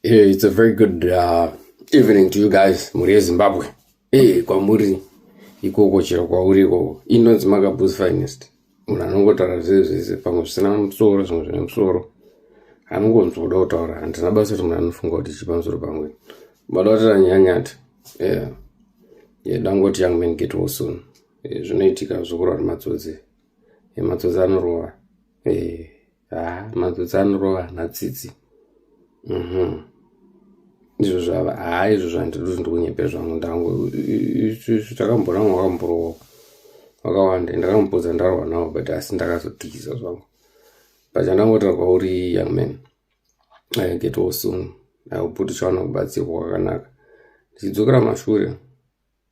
Yeah, it's a very good evening to you guys, mhuri yeZimbabwe. Eh, kwamuri ikoko chero kwauri ikoko. Inonzi Makaboo's Finest. Munhu anongotaura zvese zvese pamwe zvisina musoro, zvimwe zvine musoro. Anongonzwa kuda kutaura, handina basa kuti munhu anofunga kuti chii pamusoro pangu. Bada kutaura nyanyati. Yeah. Yeah, dangoti young man get well soon. Eh, zvinoitika zvokurwa nematsotsi. Eh, matsotsi anorova. Eh, haa matsotsi anorova haana tsitsi. Izvo zvava haa izvo zvandidi kuti ndikunyepe zvangu ndangu isu takambona vamwe vakamborohwa vakawanda ndakambopodza ndarwa navo but asi ndakazotiza zvangu but chandangotira kwauri young man I get well soon. I hope kuti uchawana kubatsirwa kwakanaka. Ndichidzokera mashure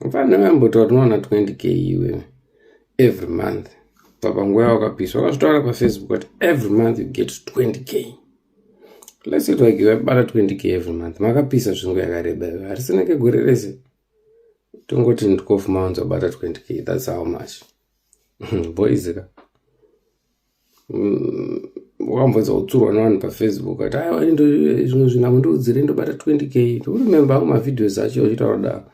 mufana vambotaura tinowana 20K iwewe every month kubva panguva yawakapiswa wakazvitaura pafacebook kuti every month you get 20K. Let's say like wabata 20K every month, makapisa zvinguva yakareba iwe harisinenge gore rese, tongoti in 12 months wabata 20K, that's how much, boys ka. Wakambodza kutsurwa nevanhu pafacebook ati aiwa zvimwe zvinhu amundiudzire ndobata 20K. Ndikuremember angu mavideos acho uchitaura kudaro,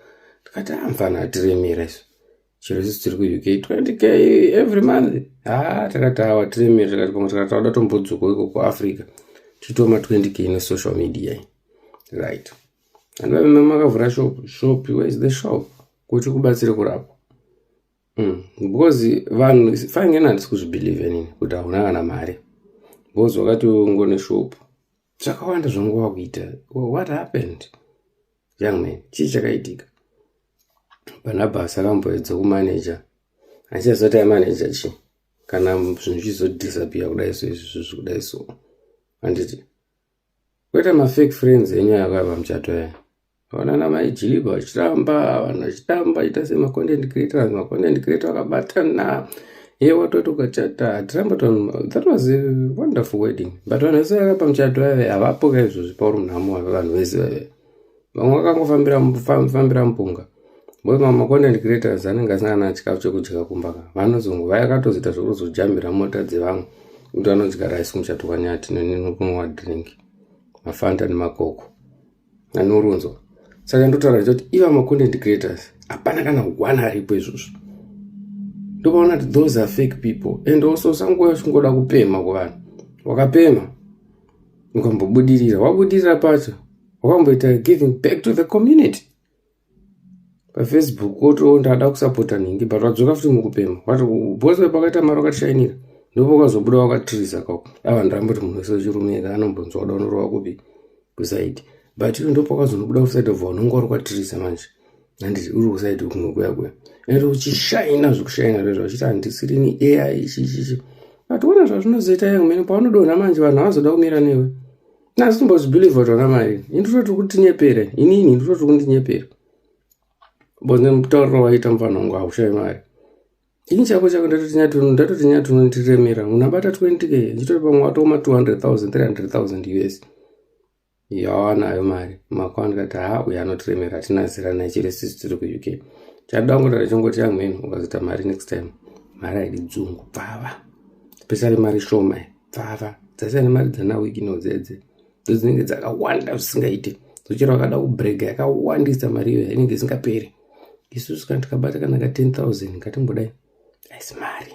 ndikati amfana atiremera isu chero isusu tiri kuUK, 20K every month. Ha, takati awa tiremera, tikati pamwe tikati tauda tombodzoka iko kuAfrica tichitoma 20K nesocial media, right? And vave makavhura shop, shop, where is the shop kuti kubatsire kurapwa? Because vanhu fangeni handisi kuzvibelieve inini kuti hauna kana mari, because wakati ungone shop zvakawanda zvangova kuita. What happened, young man? Chii chakaitika? Barnabas akamboedza kumaneja, achichazoti aimaneja chii kana zvinhu zvichizodisappear kudai so, izvi zvi kudai so, handiti? Kwete mafake friends enyu aya pamuchato aya, vanana maijiliba vachitamba, vanhu vachitamba vachiita semacontent creators, macontent creator vakabatana. Ye watoti ukachata hatiramba. That was a wonderful wedding, but vanhu vese vaka pamuchato vaive havapo kaizvozvi pauri munhamo. Vanhu vese vaive vamwe vakangofambira mupunga boy. Macontent creators anenge asina kana chikafu chekudya kumba ka, vanozongo vayakatozoita zvekuzojambira mota dzevamwe kuti vanodya rice kumuchato kwanyati nekunwa drink mafanta nemakoko anorunzwa. Saka ndotaura ndichoti iva macontent creators hapana kana one aripo izvozvo. Ndopaona kuti those are fake people. And also usanguva uchingoda kupema kuvanhu, wakapema ukambobudirira, wabudirira pacho wakamboita giving back to the community pafacebook woto ndada kusapota nhingi, but wadzoka futi mukupema wati bose pakaita mari wakatishainira, ndipo ukazobuda wakatirisa kako. Ava ndiramboti munhu wese wechirume anombonzwa kuda unorova kupi kuside, but iwe ndipo wakazonobuda kuside obva unonge uri kwatirisa manje, handiti? Uri kuside kumwe kuya kuya and uchishaina zvekushaina zvezvo uchiti handisirini AI chichichi, but ona zvazvinozoita young man paunodonha manje, vanhu havazoda kumira newe. Nasi tombozvibelieve kuti wana mari, ini ndototi kutinyepera, inini ndototi kundinyepera because nemutauriro waita mufana wangu haushayi mari. Ini chako chako ndatoti nyati unondiremera, unabata 20K ndichitori pamwe watoma 200 000 300 000 US yawanayo mari makwa. Ndikati ha, uyu anotiremera, hatina zera naye chero sisi tiri kuUK. Chada kungotaura chongoti young man, ukazoita mari next time, mari haidi dzungu, pfava, especially mari shoma, pfava dzasiyana nemari dzana wikino dzedze, dzo dzinenge dzakawanda zvisingaiti, zochero wakada kubrega yakawandisa mari iyoyo inenge isingaperi. Isusu kana tikabata kana ka 10 000 ngatimbodai aisi mari,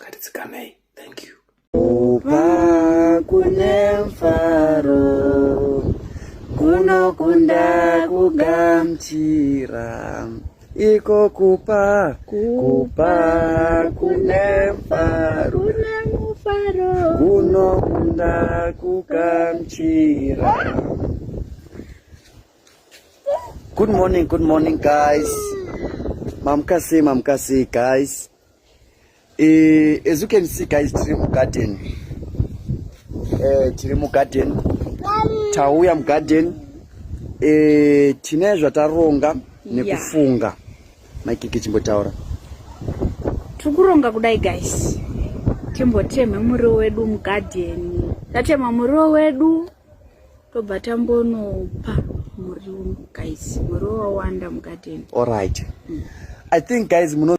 ngatidzikamei. Thank you. Kupa kune mfaro kunokunda kugamuchira, iko kupa, kupa kune mfaro, kune mufaro, kunokunda kugamuchira. Good morning, good morning guys. Mamukase, mamukase guys. As you can see guys, tiri mugarden. Tiri mugarden. Tauya mugarden. Tine zvataronga nekufunga. Maikiki, chimbotaura. Tiri kuronga kudai guys, timbotemhe muriwo wedu mugadheni. Tatema muriwo wedu, tobva tambonopa muriwo guys, muriwo wawanda mugadheni. All right. I think guys muno